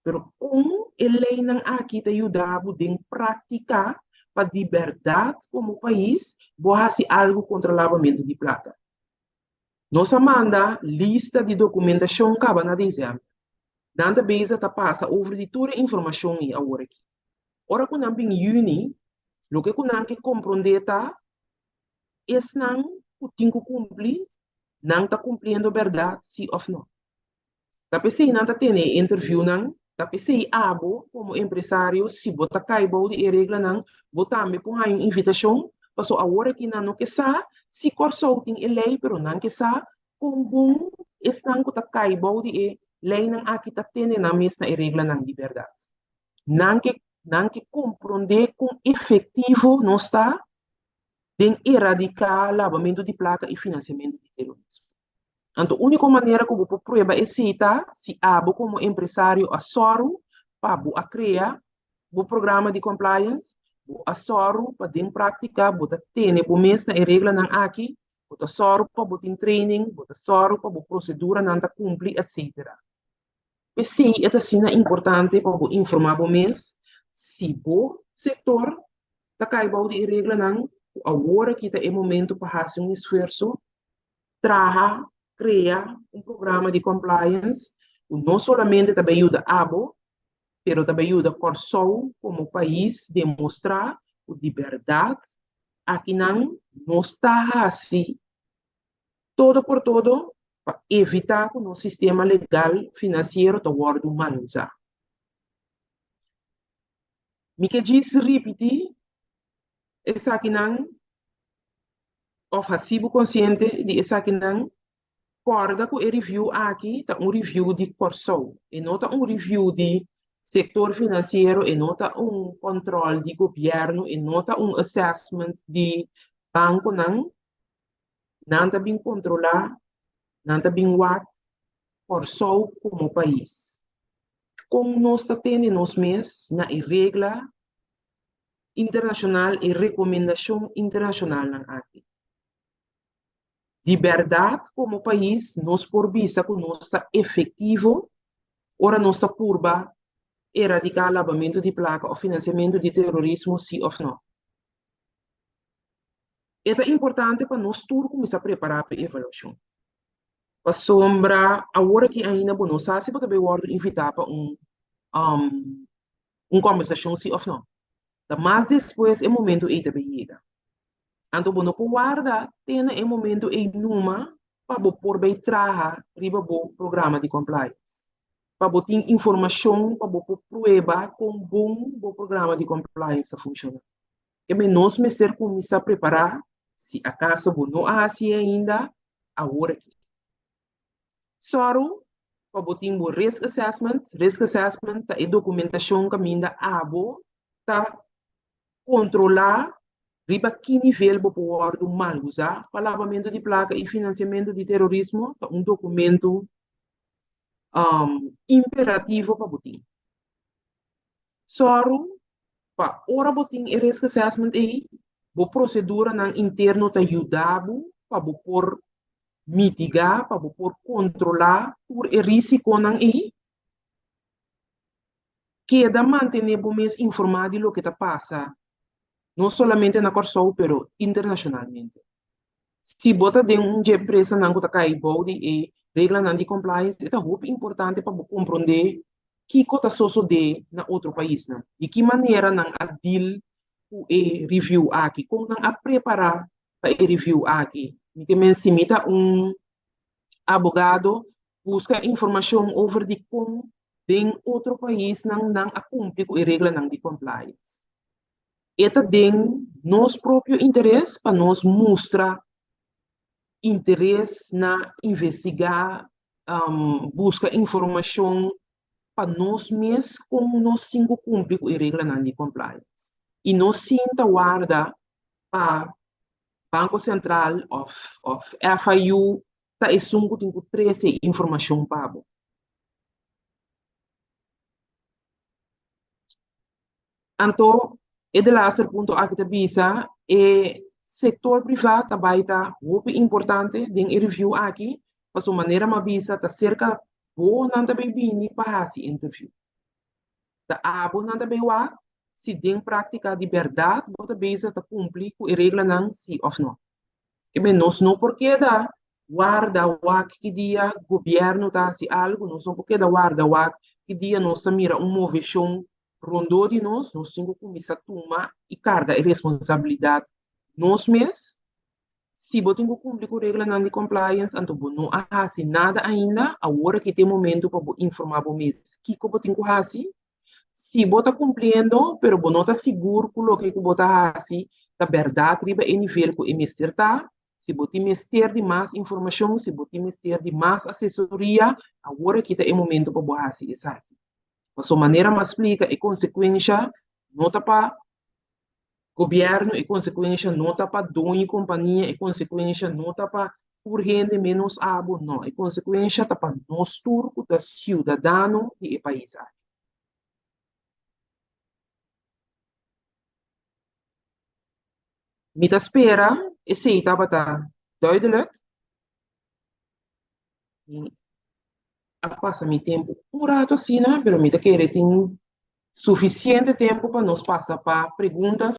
Pero kon e leinan aki ta yuda bo den praktika pa di bèrdat komo pais bo hasi algu kontra labamentu di plaka? Nos a manda lista di dokumentashon kaba na desèmber. Nan ta bezig ta pasa over di tur e informashon ei awor aki. Ora ku nan bin yüni, loke ku nan ke komprondé ta esnan ku tin ku kumpli. Nan ta kumpliendo bèrdat si òf no. Ta p'esei nan ta tene e interviewnan, ta p'esei abo komo empresario si bo ta kai bou di e reglanan bo tambe por haña un invitashon, paso awor aki nan no ke sa si Kòrsou tin e lei pero nan ke sa kon bon esnan ku ta kai bou di e leinan aki ta tene nan mes na e reglanan di bèrdat. Nan ke nan ke komprondé kon efektivo nos ta den eradiká labamentu di plaka i finansiamentu di terorismo. Anto úniko manera ku bo por prueba esei ta si abo komo empresario a sòru pa bo a krea bo programa di compliance, bo a sòru pa den práktika bo ta tene bo mes na e reglanan aki, bo ta sòru pa bo tin training, bo ta sòru pa bo proseduranan ta kumpli, etsetera. P'esei e ta asina importante pa bo informá bo mes si bo sektor ta kai bou di e reglanan ku awor aki ta e momento pa hasi un esfuerso traha, krea un programa di compliance ku no solamente ta bai yuda abo, pero ta bai yuda Kòrsou komo pais demostrá ku di bèrdat akinan nos ta hasi todo por todo pa evitá ku nos sistema legal finansiero ta wòrdu mal usá. Mi ke djis ripití esakinan òf hasi bo konsiente di esakinan, kòrda ku e review aki ta un review di Kòrsou, e no ta un review di sektor finansiero, e no ta un kòntròl di gobièrnu, e no ta un assessment di bankonan. Nan ta bin kontrolá, nan ta bin wak Kòrsou komo pais. Kon nos ta tene nos mes na e regla internashonal e rekomendashon internashonalnan aki. Di bèrdat komo pais nos por bisa ku nos ta efektivo ora nos ta purba eradiká labamentu di plaka òf finansiamentu di terorismo si òf nò. E ta importante pa nos tur kuminsá prepará pa e evaluashon. Pasobra awor aki ainda bo no sa si bo ta bai wòrdu invitá pa un un kòmbersashon si òf nò. Ta mas despues e momentu ei ta bin yega. Anto bo no por warda te na e momentu ei numa pa bo por bai traha riba bo programa di compliance. Pa bo tin informashon pa bo por prueba kon bon bo programa di compliance ta funshoná. Keme nos mester kuminsá prepará, si akaso bo no a hasié ainda, awor aki. Sòru pa bo tin bo risk assessment. Risk assessment ta e dokumentashon kaminda abo ta kontrolá riba ki nivel bo por wòrdu mal usá pa labamentu di plaka i finansiamentu di terorismo. Ta un dokumentu imperativo pa bo tin. Sòru pa ora bo tin e risk assessment ei, bo proseduranan interno ta yuda bo pa bo por mitigá, pa bo por kontrolá tur e risikonan ei. Keda mantené bo mes informá di loke ta pasa, no solamente na Kòrsou pero internashonalmente. Si bo ta den un dje empresanan ku ta kai bou di e reglanan di compliance, e ta hopi importante pa bo komprondé kiko ta sosodé na otro paisnan, di ki manera nan a deal ku e review aki, kon nan a prepará pa e review aki. Mi ke men si mi ta un abogado, buska informashon over di kon den otro paisnan nan a kumpli ku e reglanan di compliance. E ta den nos propio interes pa nos mustra interes na investigá, buska informashon pa nos mes kon nos tin ku kumpli ku e reglanan di compliance. I no sinta warda pa Banko Sentral òf òf FIU ta esun ku tin ku trese e informashon pa bo. Anto e delaster punto aki ta bisa e sektor privá ta bai ta hopi importante den e review aki, pasobra manera mi a bisa ta serka bo nan ta bai bini pa hasi interview. Ta abo nan ta bai wak si den práktika di bèrdat bo ta bezig ta kumpli ku e reglanan si òf nò. Keme nos no por keda warda wak ki dia gobièrnu ta hasi algu, nos no por keda warda wak ki dia nos ta mira un moveshon rondó di nos, nos tin ku kuminsá tuma i karga e responsabilidat nos mes. Si bo tin ku kumpli ku reglanan di compliance anto bo no a hasi nada ainda, awor aki ta e momento pa bo informá bo mes kiko bo tin ku hasi. Si bo ta kumpliendo pero bo no ta sigur ku loke ku bo ta hasi ta bèrdat riba e nivel ku e mester ta, si bo tin mester di mas informashon, si bo tin mester di mas asesoria, awor aki ta e momento pa bo hasi esaki. Pasobra manera mi a splika e konsekuensha no ta pa Gobièrnu, e konsekuensha no ta pa doño kompania, e konsekuensha no ta pa tur hende ménos abo, no, e konsekuensha ta pa nos tur ku ta siudadano di e pais aki. Mi ta spera esei tabata duidelijk. Mi a pasa mi tempu un ratu asina, pero mi ta kere tin sufisiente tempu pa nos pasa pa preguntas.